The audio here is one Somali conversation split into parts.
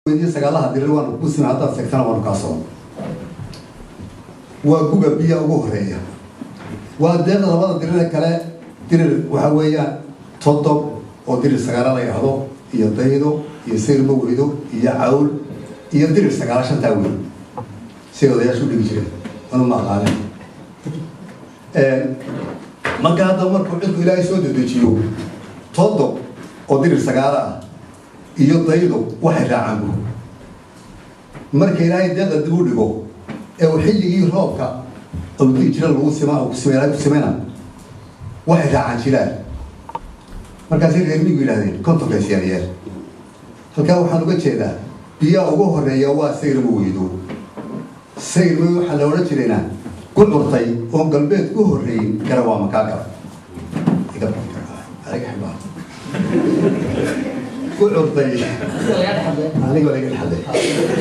Weydiye sagaalaha dirir waanu ku sima, haddaad segtana waanu kaa socon. Waa guga biya ugu horeeya, waa deeqda labada dirire kale. Dirir waxa weeyaan todob oo dirir sagaala la yidhaahdo, iyo daydo iyo sayrma weydo iyo cawl iyo dirir sagaala, shantaa weyn siday odayaasha u dhigi jireen, anu ma aqaanin. Marka hadda markuu cidku Ilaahay soo dedejiyo, todob oo dirir sagaala ah iyo daydo waxay raacaan gu. Marka Ilaahay deeqa dib u dhigo ee uu xilligii roobka awdii jira lagu sima kusima Ilahay ku simana, waxay raacaan jilaan. Markaasay reer miyigu yidhahdeen 50-ka isyaryeel. Halkaa waxaan uga jeedaa biyaha ugu horeeya waa sayrma weydo. Sayrma waxaa la odhan jirayna ku curtay oon galbeed ku horreeyin gara waa makaa gala ku curtay, aniga laga dhexday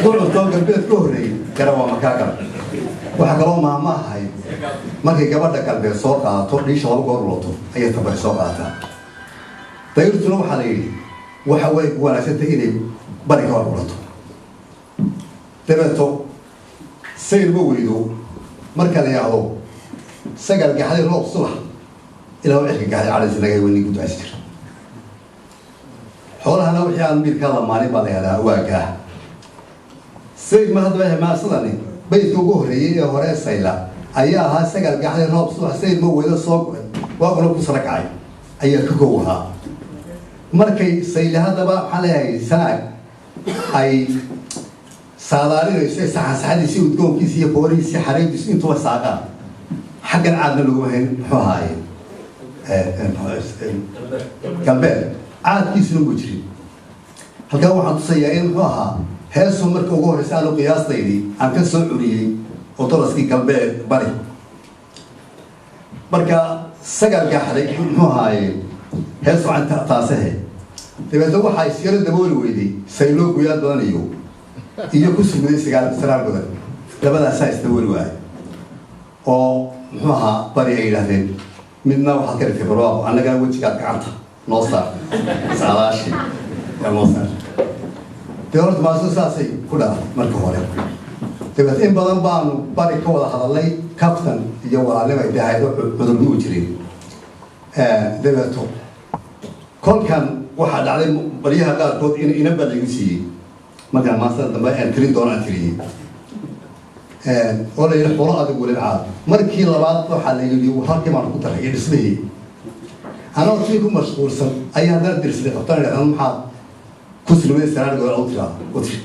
ku curtay oon galbeed ku horreeyin gara waa makaa gala. Waxaa kaloo maama ahayd markay gabadha galbeed soo qaadato dhiisha laba goor uloto ayay tabari soo qaadataa. Dayrtuna waxaa la yidhi waxa way ku wanaagsantay inay bari ka hor ulato. Dabeeto sayrma weydo marka la yidhaahdo sagal gaxday roob subax ilaa cirka gaxday cadhaysa naga wani ku ducaysi jira. Xoolahana wixii aan miirkaa lamaanin baa la yidhahdaa waagaa sayr ma. Haddaba himaasadani baydka ugu horreeyey ee hore sayla ayaa ahaa sagal gaxday roob subax sayr ma weydo soo go'ay waaguna ku sara kacay ayaa ka kow ahaa. Markay sayle haddaba maxaa leeyahay sanaag ay saadaalinayso saxansaxadiisi, udgoonkiisi iyo foorihiisi, xareediisu intuba saaqaan xaggan caadna laguma hayn. Muxuu ahaaye galbeed caadkiisuna mu jirin. Halkaa waxaan tusayaa in muxuu ahaa heesu marka ugu horreysa aanu qiyaastaydii aan ka soo curiyey oo dolaskii galbeed bari. Marka sagal gaxday muxuu ahaaye heesu taasehe. Dabeetna waxaa isyaro dabooli weyday sayloo guyaad badan iyo ku sugday sagaal saraar badan, labadaasaa isdabooli waayay oo muxuu ahaa bari ay yidhahdeen midna waxaad ka dhigtay barwaaqo, annagana wejigaad gacanta noo saar saalaashii yaa noo saar. Dee horta maasu saasay ku dhalatay marka hore. Dabeet in badan baanu bari ka wada hadalnay, kaftan iyo walaalnimay dahaydo, cudurmuu jirin. Dabeeto kolkan waxaa dhacday baryaha qaarkood in inan baa laygu siiyey markaan maasada dambe aan tirin doono aan tiriyey oo la yidhi xulo adigu weliba caad. Markii labaad waxaa la yidhi halkii baan ku daray iyo dhismihii anoo tii ku mashquulsan ayaa haddana dirsday qabtaan idhahdan maxaad ku silmay saraargooda u tiraa u tiri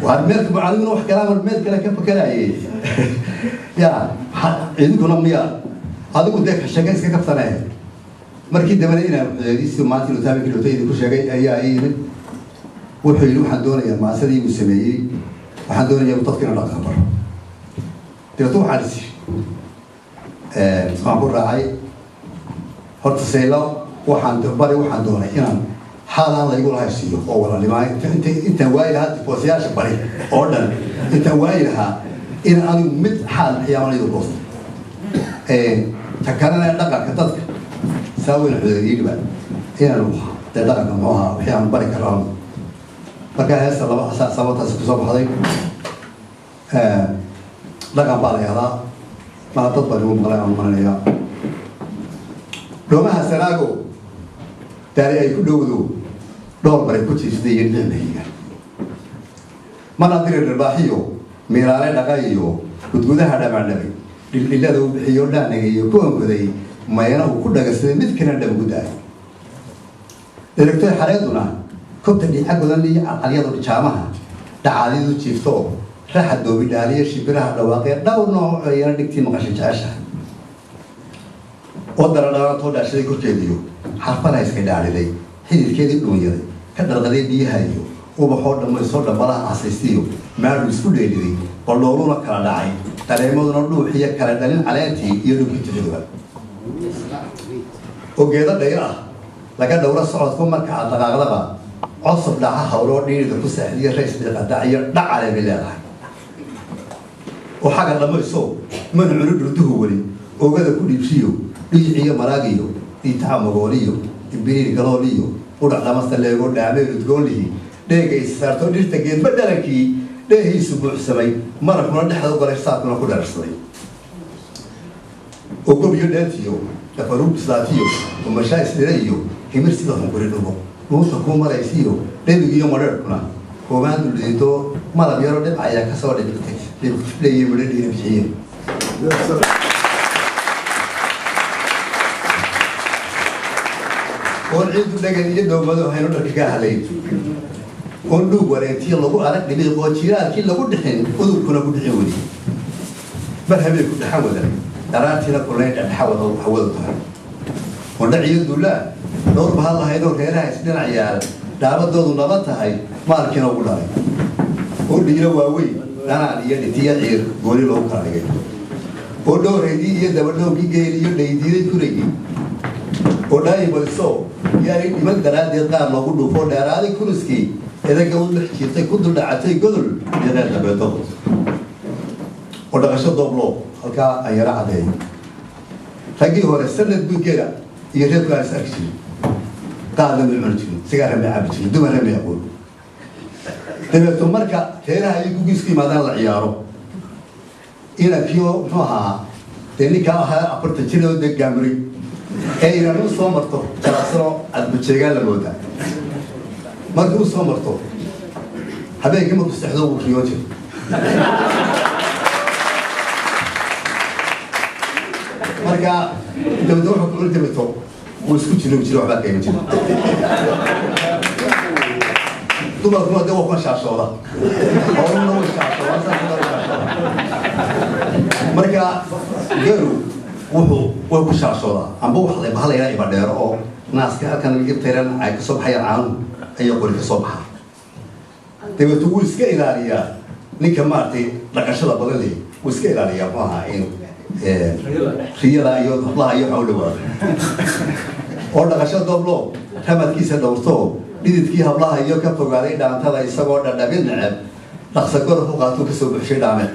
waar meelka adiguna wax kalaa meel kale ka fakaraayey ya idinkuna miya adigu dee sheeke iska kaftanee. Markii dambena inaan xudeediisi maanta inuu taabiki dhowtay idinku sheegay ayaa ii yimid. Wuxuu yidhi waxaan doonayaa maasadii uu sameeyey, waxaan doonayaa dadka inuu dhaqanka baro. Dabeetna waxaan is waan ku raacay horta saylo waxaan bari waxaan doonay inaan xaalaan laygu lahay siiyo oo walaalnimaa intaan waayi lahaa difoosayaasha bari oo dhan, intaan waayi lahaa in adigu mid xaal bixiyaan iyadu goosto. Ta kalena dhaqanka dadka saa weyna xudeediyidhiba inaanu dee dhaqanka muxuu ahaa wixii aanu bari karno. Marka heesta laba sababtaasi kusoo baxday dhaqan baa la yahdaa maa dad baan igu maqlay aan marinayaa. Dhoomaha sanaago daari ay ku dhowdo dhowr baray ku jiifsaday iyo dhicmahiga mana diri dharbaaxiyo miiraale dhaqa iyo gudgudaha dhamaandhabay dhildhilada u bixiyo dhaanaga iyo ku onkoday mayana uu ku dhagasaday mid kalena dhabagudaay dheregtoy xareeduna kobta dhiica godan iyo calcalyadu dhijaamaha dhacaadidu jiifto oo raxa doobi dhaaliyo shimbiraha dhawaaqee dhowr nooc ayana dhigtii maqashay jeceshahay oo daradharatoo dhaashaday korkeediyo xarfana iska dhaadhiday xididkeedii dhuunyaday ka dharqaday biyaha iyo ubaxoo dhammaysoo dhambalaha casaystiyo maadhu isku dheeliday baldhooluna kala dhacay dareemaduna dhuuxiyo kala dhalin caleentii iyo dhulkii tixiduba oo geedo dhayr ah laga dhowro socodku marka aad dhaqaaqdaba cosub dhaca hawloo dhiirida ku seexdiyo rays dhiiqadaciyo dhacale bay leedahay oo xagga dhammayso mana cuni dhurduhu weli oogada ku dhiibshiyo dhiiciyo maraagiyo dhiitaca magooliyo imbiriir galooliyo udhac dhamasta leego dhaameel udgoonlihi. Dheegay saarto dhirta geedba dhalankii dheehiisu buuxsamay, marabkuna dhexda u galay, saabkuna ku dherarsaday. Oo gobiyo dheentiyo dhafaruur bislaatiyo umashaa isdhira iyo himir sida hunguri dhugo dhuunta kuu maraysiyo dhebigiyo madheerhkuna hoogaan duldhiito malab yaro dhibca ayaa kasoo dhibigtay dhibigtifleeye midho dhiiri bixiyeen. Oon ciidu dhegan iyo dhowmado haynu dharka ka halayn, oon dhuug wareentiyo lagu arag dhibiiq, oo jiiraalkii lagu dhixin udubkuna ku dhixin weli, mar habeenku dhexan wadan daraartiina kulayn dhexdhexa wada hawadu tahay, oon dhaciyo dullaa dhowr bahal lahaynoo reeraha isdhinac yaal dhaabadoodu naba tahay maalkiina ugu dhalay, oo dhiilo waaweyn dhanaan iyo dhitiyo ciir gooni loogu kala dhigay, oo dhowraydii iyo dabadhowgii geel iyo dhaydiiday kurigii, oo dhaayi baliso yaanay dhiman daraaddeed qaar loogu dhuufo dheeraaday kuriskii edaga u dhex jiirtay ku duldhacatay godol iyo reer dambeeto. Oo dhaqasho doobloo halkaa aan yaro caddeeyo, raggii hore sanad buu geela iyo reerku aan is arki jirin, qaadna may cuni jirin, sigaarra may cabi jirin, dumarra may aqoon. Dabeeto marka reeraha iyo gugiisku yimaadaan la ciyaaro, inankiyo muxuu ahaa dee ninkaa ahaa 40 jir oo dee gaamuri ee inan u soo marto jalacsano cadbujeegaan la moodaa, markii u soo marto habeenkii markuu seexdo wuu riyoon jiray. Marka dabada wuxuu ku cuni dabeeto wuu isku jiro jiro waxbaa ka iman jira. Dumarkuna dee waa kuma shaashooda, howluna way shaashooda, saasuna way shaashooda. Marka geelu wuxuu way ku shaashoodaa amba wax la bahalayaa ibadheero oo naaska halkan ibtayran ay kasoo baxayaan caanuhu ayaa qori kasoo baxa. Dabeeto wuu iska ilaaliyaa ninka maaragtay dhaqashada badan leh, wuu iska ilaaliyaa muxuu ahaa in riyada iyo hablaha iyo waxa u dhawaado. Oo dhaqasho doblo ramadkiisa dhowrto dhididkii hablaha iyo ka fogaaday dhaantada, isagoo dhadhabin neceb dhaqsa gorof u qaatuu kasoo buxshay dhaame.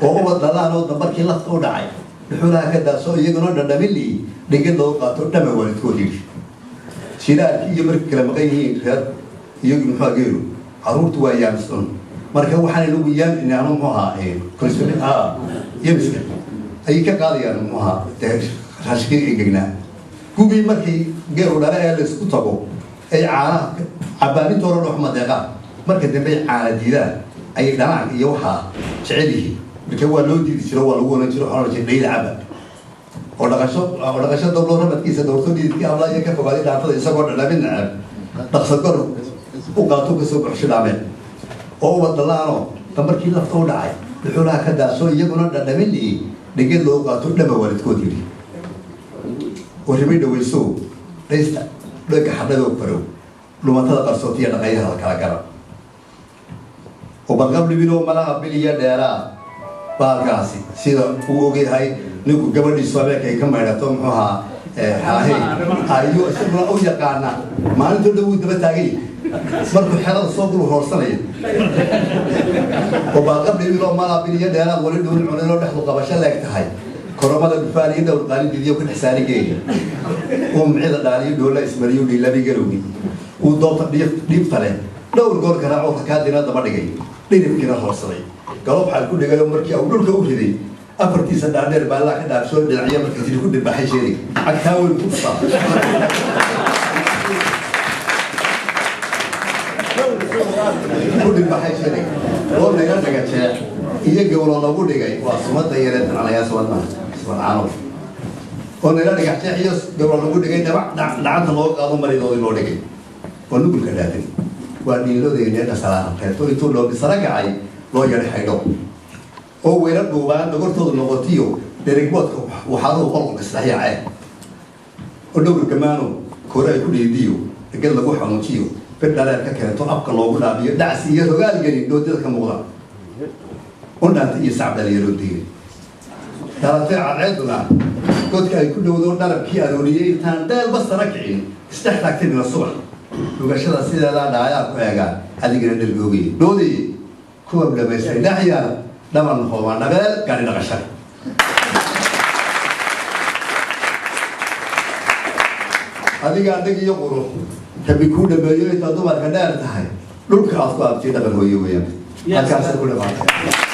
Oo ubad dhalaan oo dambarkii lafta u dhacay dhuxulaha ka daaso iyaguna dhadhamin lii dhigid loogu qaato dhama waalidkood yidhi. Shilaalkii iyo markii kala maqan yihiin reer iyagu muxuu geelu carruurtu waa yaamis cun. Marka waxaan inagu yaam inaanu muxuu ahaa yamiska ayay ka qaadayaan muxuu ahaa raashinkii engegnaa. Gugii markii geelu dhale ee laysku tago ay caanaha cabaaninta hore dhox madeeqaan, marka dambe ay caana diidaan ayay dhanaanka iyo waxaa jecel yihiin. Marka waa loo diidi jiro, waa lagu oran jiro, waxaa oran jiray dhayda caba. Oo dhaqasho dablo ramadkiisa dhowrto dhididkii hablaha iyo ka fogaaday dhaantada, isagoo dhadhamin neceb dhaqsa gor u qaato kasoo buxsho dhaameen. Oo ubad dhalaanoo dambarkii lafta u dhacay dhuxulaha ka daaso iyaguna dhadhamin lii dhigid loo qaato dhama waalidkood yidhi. Oo rimay dhawayso dhaysta dhega xadhadoo farow dhumatada qarsootiya dhaqayaha la kala gara. Oo barqab dhibinoo malaha biliya dheeraa baalkaasi sida uu ogyahay ninku gabadhiisu habeenka ay ka maydhato muxuu ahaa haahey ayuu isaguna u yaqaana maalintoo dhan wuu daba taagay markuu xerada soo dul hoorsanaya. Oo baaqab dhibinoo malaha biliya dheeraad wali dhuun cuninoo dhexdu qabasho leeg tahay koromada dhufaal iyo dhowr qaalidiidiyo ku dhex saari geeya, uu micida dhaaliyo dhoola ismariyo dhiilabi garowgi, uu doobta dhiibta leh dhowr goor garaaco rakaadina daba dhigay dhiribkiina hoorsaday galoob xaal ku dhigayoo markii uu dhulka u riday afartiisa dhaadheer baallaa ka dhaafsoo dhinacyo marka jiri ku dhirbaxay sheerig cagtaa weyn ku dhufaa ku dhirbaxay sheerig oo naga dhaga jeex iyo gowlo lagu dhigay waa sumada yareed macnayaa sumad maaha sumad caano. Oo naga dhagax jeex iyo gowlo lagu dhigay dhabac dhacanta looga qaado maridoodii loo dhigay oo nugulka dhaadin waa dhiilodeedee dhasalaa reerto intuu dhoobisara kacay loo yadhay xaydho. Oo weyla dhuubaan dhogortoodu noqotiyo dherigboodka waxaaduhu qolqolka isdhexyaacee. Oo dhowr gamaano koore ay ku dhiidiyo dhegad lagu xanuujiyo bir dhaleer ka keento afka loogu dhaabiyo dhacsi iyo rogaal gelin dhoodada ka muuqda undhaanta iyo sacab dhalinyaroo diiray dhalatay cadceeduna godka ay ku dhowdo dharabkii arooriyey intaan dheelba sara kicin isdhex taagtay mina subax dhugashada sideedaa dhaayaa ku eegaa adigana dhergoogay dhoodii kuwa dhamaystay dhexyaal dhaban hoobaan dhabeel gaari dhaqashada. Adigaa dheg iyo qurux Rabbi kuu dhameeyo, intaad dumarka dheer tahay, dhulka aad ku abtiyo dhaqan hooye weeyaan. Halkaasay ku dhamaatay.